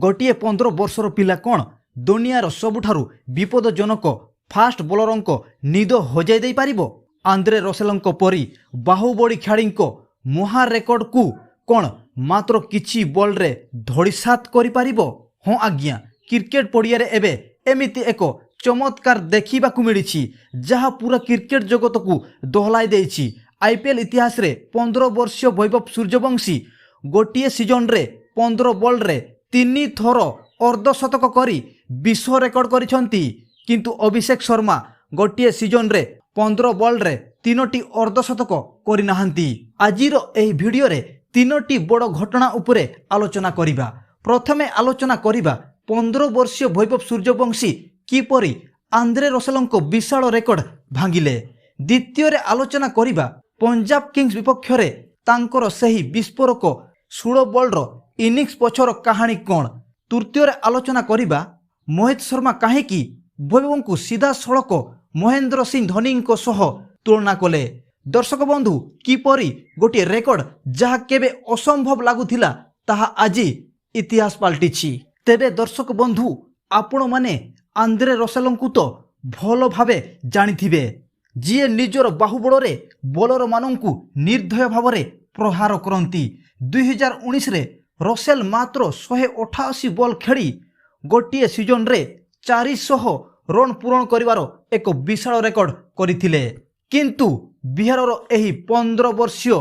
ଗୋଟିଏ 15 ବର୍ଷର ପିଲା କ'ଣ ଦୁନିଆର ସବୁଠାରୁ ବିପଦଜନକ ଫାଷ୍ଟ ବୋଲରଙ୍କ ନିଦ ହଜାଇ ଦେଇପାରିବ? ଆନ୍ଦ୍ରେ ରସେଲଙ୍କ ପରି ବାହୁବଳୀ ଖେଳାଳିଙ୍କ ମହାରେକର୍ଡକୁ କ'ଣ ମାତ୍ର କିଛି ବଲ୍ରେ ଧୂଳିସାତ କରିପାରିବ? ହଁ ଆଜ୍ଞା, କ୍ରିକେଟ ପଡ଼ିଆରେ ଏବେ ଏମିତି ଏକ ଚମତ୍କାର ଦେଖିବାକୁ ମିଳିଛି, ଯାହା ପୁରା କ୍ରିକେଟ ଜଗତକୁ ଦୋହଲାଇ ଦେଇଛି। ଆଇପିଏଲ୍ ଇତିହାସରେ 15 ବର୍ଷୀୟ ବୈଭବ ସୂର୍ଯ୍ୟବଂଶୀ ଗୋଟିଏ ସିଜନରେ 15 ବଲ୍ରେ ତିନି ଥର ଅର୍ଦ୍ଧଶତକ କରି ବିଶ୍ୱ ରେକର୍ଡ କରିଛନ୍ତି। କିନ୍ତୁ ଅଭିଷେକ ଶର୍ମା ଗୋଟିଏ ସିଜନରେ 15 ବଲ୍ରେ ତିନୋଟି ଅର୍ଦ୍ଧଶତକ କରିନାହାନ୍ତି। ଆଜିର ଏହି ଭିଡ଼ିଓରେ ତିନୋଟି ବଡ଼ ଘଟଣା ଉପରେ ଆଲୋଚନା କରିବା। ପ୍ରଥମେ ଆଲୋଚନା କରିବା 15 ବର୍ଷୀୟ ବୈଭବ ସୂର୍ଯ୍ୟବଂଶୀ କିପରି ଆନ୍ଦ୍ରେ ରସେଲଙ୍କ ବିଶାଳ ରେକର୍ଡ ଭାଙ୍ଗିଲେ। ଦ୍ୱିତୀୟରେ ଆଲୋଚନା କରିବା ପଞ୍ଜାବ କିଙ୍ଗସ୍ ବିପକ୍ଷରେ ତାଙ୍କର ସେହି ବିସ୍ଫୋରକ 16 ବଲ୍ର ଇନିଂସ ପଛର କାହାଣୀ କ'ଣ। ତୃତୀୟରେ ଆଲୋଚନା କରିବା ମୋହିତ ଶର୍ମା କାହିଁକି ବୈଭବଙ୍କୁ ସିଧାସଳଖ ମହେନ୍ଦ୍ର ସିଂ ଧୋନିଙ୍କ ସହ ତୁଳନା କଲେ। ଦର୍ଶକ ବନ୍ଧୁ, କିପରି ଗୋଟିଏ ରେକର୍ଡ ଯାହା କେବେ ଅସମ୍ଭବ ଲାଗୁଥିଲା, ତାହା ଆଜି ଇତିହାସ ପାଲଟିଛି। ତେବେ ଦର୍ଶକ ବନ୍ଧୁ, ଆପଣମାନେ ଆନ୍ଦ୍ରେ ରସେଲଙ୍କୁ ତ ଭଲ ଭାବେ ଜାଣିଥିବେ, ଯିଏ ନିଜର ବାହୁବଳରେ ବୋଲରମାନଙ୍କୁ ନିର୍ଦ୍ଦୟ ଭାବରେ ପ୍ରହାର କରନ୍ତି। 2019ରେ ରସେଲ ମାତ୍ର 188 ବଲ୍ ଖେଳି ଗୋଟିଏ ସିଜନରେ 400 ରନ୍ ପୂରଣ କରିବାର ଏକ ବିଶାଳ ରେକର୍ଡ କରିଥିଲେ। କିନ୍ତୁ ବିହାରର ଏହି 15 ବର୍ଷୀୟ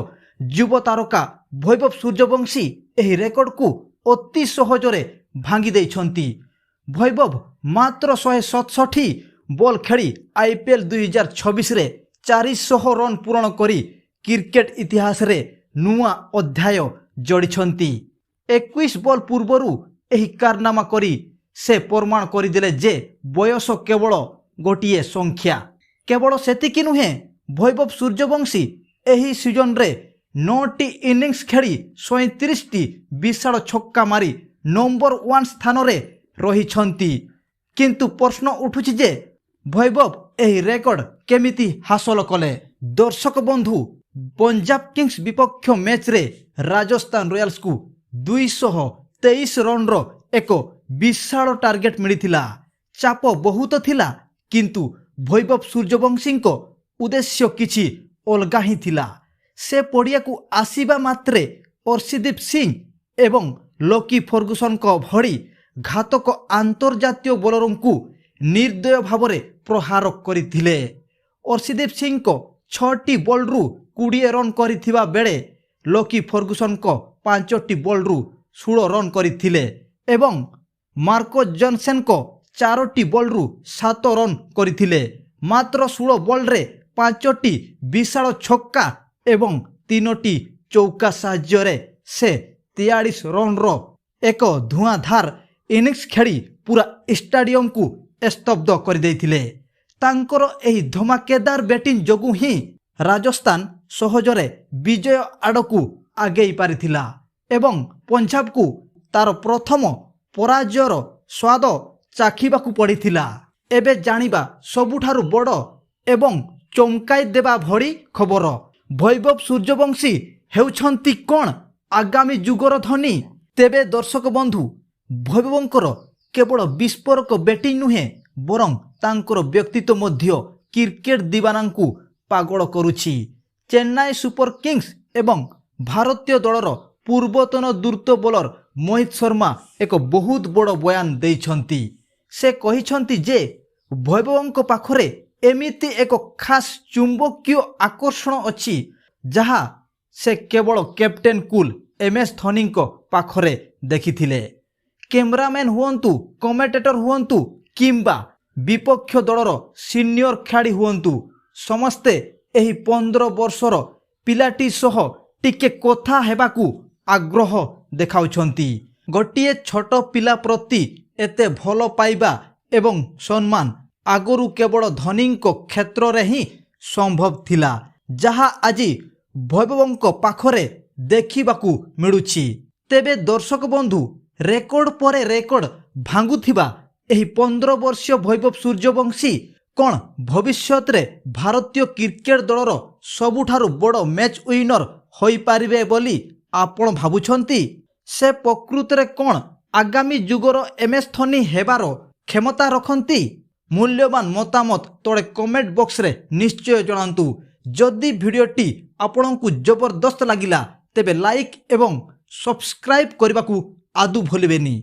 ଯୁବ ତାରକା ବୈଭବ ସୂର୍ଯ୍ୟବଂଶୀ ଏହି ରେକର୍ଡକୁ ଅତି ସହଜରେ ଭାଙ୍ଗି ଦେଇଛନ୍ତି। ବୈଭବ ମାତ୍ର 167 ବଲ୍ ଖେଳି ଆଇପିଏଲ୍ 2026ରେ 400 ରନ୍ ପୂରଣ କରି କ୍ରିକେଟ ଇତିହାସରେ ନୂଆ ଅଧ୍ୟାୟ ଯୋଡ଼ିଛନ୍ତି। 21 ବଲ୍ ପୂର୍ବରୁ ଏହି କାରନାମା କରି ସେ ପ୍ରମାଣ କରିଦେଲେ ଯେ ବୟସ କେବଳ ଗୋଟିଏ ସଂଖ୍ୟା। କେବଳ ସେତିକି ନୁହେଁ, ବୈଭବ ସୂର୍ଯ୍ୟବଂଶୀ ଏହି ସିଜନରେ ନଅଟି ଇନିଂସ ଖେଳି 37ଟି ବିଶାଳ ଛକ୍କା ମାରି ନମ୍ବର ୱାନ୍ ସ୍ଥାନରେ ରହିଛନ୍ତି। କିନ୍ତୁ ପ୍ରଶ୍ନ ଉଠୁଛି ଯେ ବୈଭବ ଏହି ରେକର୍ଡ କେମିତି ହାସଲ କଲେ? ଦର୍ଶକ ବନ୍ଧୁ, ପଞ୍ଜାବ କିଙ୍ଗସ୍ ବିପକ୍ଷ ମ୍ୟାଚ୍ରେ ରାଜସ୍ଥାନ ରୟାଲ୍ସକୁ 223 ରନ୍ର ଏକ ବିଶାଳ ଟାର୍ଗେଟ ମିଳିଥିଲା। ଚାପ ବହୁତ ଥିଲା, କିନ୍ତୁ ବୈଭବ ସୂର୍ଯ୍ୟବଂଶୀଙ୍କ ଉଦ୍ଦେଶ୍ୟ କିଛି ଅଲଗା ହିଁ ଥିଲା। ସେ ପଡ଼ିଆକୁ ଆସିବା ମାତ୍ରେ ଅର୍ଶଦୀପ ସିଂ ଏବଂ ଲକି ଫର୍ଗୁସନଙ୍କ ଭଳି ଘାତକ ଆନ୍ତର୍ଜାତୀୟ ବୋଲରଙ୍କୁ ନିର୍ଦ୍ଦୟ ଭାବରେ ପ୍ରହାର କରିଥିଲେ। ଅର୍ଶଦୀପ ସିଂଙ୍କ ଛଅଟି ବଲ୍ରୁ 20 ରନ୍ କରିଥିବା ବେଳେ ଲକି ଫର୍ଗୁସନଙ୍କ ପାଞ୍ଚଟି ବଲ୍ରୁ 16 ରନ୍ କରିଥିଲେ ଏବଂ ମାର୍କୋ ଜନସେନଙ୍କ ଚାରୋଟି ବଲ୍ରୁ 7 ରନ୍ କରିଥିଲେ। ମାତ୍ର 16 ବଲ୍ରେ ପାଞ୍ଚଟି ବିଶାଳ ଛକ୍କା ଏବଂ ତିନୋଟି ଚୌକା ସାହାଯ୍ୟରେ ସେ 43 ରନ୍ର ଏକ ଧୂଆଁଧାର ଇନିଂସ ଖେଳି ପୁରା ଷ୍ଟାଡିୟମକୁ ସ୍ତବ୍ଧ କରିଦେଇଥିଲେ। ତାଙ୍କର ଏହି ଧମାକେଦାର ବ୍ୟାଟିଂ ଯୋଗୁଁ ହିଁ ରାଜସ୍ଥାନ ସହଜରେ ବିଜୟ ଆଡ଼କୁ ଆଗେଇ ପାରିଥିଲା ଏବଂ ପଞ୍ଜାବକୁ ତାର ପ୍ରଥମ ପରାଜୟର ସ୍ୱାଦ ଚାଖିବାକୁ ପଡ଼ିଥିଲା। ଏବେ ଜାଣିବା ସବୁଠାରୁ ବଡ଼ ଏବଂ ଚମକାଇ ଦେବା ଭଳି ଖବର। ବୈଭବ ସୂର୍ଯ୍ୟବଂଶୀ ହେଉଛନ୍ତି କ'ଣ ଆଗାମୀ ଯୁଗର ଧୋନି? ତେବେ ଦର୍ଶକ ବନ୍ଧୁ, ବୈଭବଙ୍କର କେବଳ ବିସ୍ଫୋରକ ବ୍ୟାଟିଂ ନୁହେଁ, ବରଂ ତାଙ୍କର ବ୍ୟକ୍ତିତ୍ୱ ମଧ୍ୟ କ୍ରିକେଟ ଦିବାନାଙ୍କୁ ପାଗଳ କରୁଛି। ଚେନ୍ନାଇ ସୁପର କିଙ୍ଗସ୍ ଏବଂ ଭାରତୀୟ ଦଳର ପୂର୍ବତନ ଦ୍ରୁତ ବୋଲର ମୋହିତ ଶର୍ମା ଏକ ବହୁତ ବଡ଼ ବୟାନ ଦେଇଛନ୍ତି। ସେ କହିଛନ୍ତି ଯେ ବୈଭବଙ୍କ ପାଖରେ ଏମିତି ଏକ ଖାସ୍ ଚୁମ୍ବକୀୟ ଆକର୍ଷଣ ଅଛି, ଯାହା ସେ କେବଳ କ୍ୟାପ୍ଟେନ୍ କୁଲ ଏମ୍ ଏସ୍ ଧୋନିଙ୍କ ପାଖରେ ଦେଖିଥିଲେ। କ୍ୟାମେରାମ୍ୟାନ୍ ହୁଅନ୍ତୁ, କମେଣ୍ଟେଟର ହୁଅନ୍ତୁ କିମ୍ବା ବିପକ୍ଷ ଦଳର ସିନିୟର ଖେଳାଳି ହୁଅନ୍ତୁ, ସମସ୍ତେ ଏହି 15 ବର୍ଷର ପିଲାଟି ସହ ଟିକେ କଥା ହେବାକୁ ଆଗ୍ରହ ଦେଖାଉଛନ୍ତି। ଗୋଟିଏ ଛୋଟ ପିଲା ପ୍ରତି ଏତେ ଭଲ ପାଇବା ଏବଂ ସମ୍ମାନ ଆଗରୁ କେବଳ ଧୋନିଙ୍କ କ୍ଷେତ୍ରରେ ହିଁ ସମ୍ଭବ ଥିଲା, ଯାହା ଆଜି ବୈଭବଙ୍କ ପାଖରେ ଦେଖିବାକୁ ମିଳୁଛି। ତେବେ ଦର୍ଶକ ବନ୍ଧୁ, ରେକର୍ଡ ପରେ ରେକର୍ଡ ଭାଙ୍ଗୁଥିବା ଏହି 15 ବର୍ଷୀୟ ବୈଭବ ସୂର୍ଯ୍ୟବଂଶୀ କ'ଣ ଭବିଷ୍ୟତରେ ଭାରତୀୟ କ୍ରିକେଟ ଦଳର ସବୁଠାରୁ ବଡ଼ ମ୍ୟାଚ୍ ୱିନର ହୋଇପାରିବେ ବୋଲି ଆପଣ ଭାବୁଛନ୍ତି? ସେ ପ୍ରକୃତରେ କ'ଣ ଆଗାମୀ ଯୁଗର ଏମ୍ଏସ୍ ଧୋନି ହେବାର କ୍ଷମତା ରଖନ୍ତି? ମୂଲ୍ୟବାନ ମତାମତ ତଳେ କମେଣ୍ଟ ବକ୍ସରେ ନିଶ୍ଚୟ ଜଣାନ୍ତୁ। ଯଦି ଭିଡ଼ିଓଟି ଆପଣଙ୍କୁ ଜବରଦସ୍ତ ଲାଗିଲା, ତେବେ ଲାଇକ୍ ଏବଂ ସବସ୍କ୍ରାଇବ୍ କରିବାକୁ ଆଦୌ ଭୁଲିବେନି।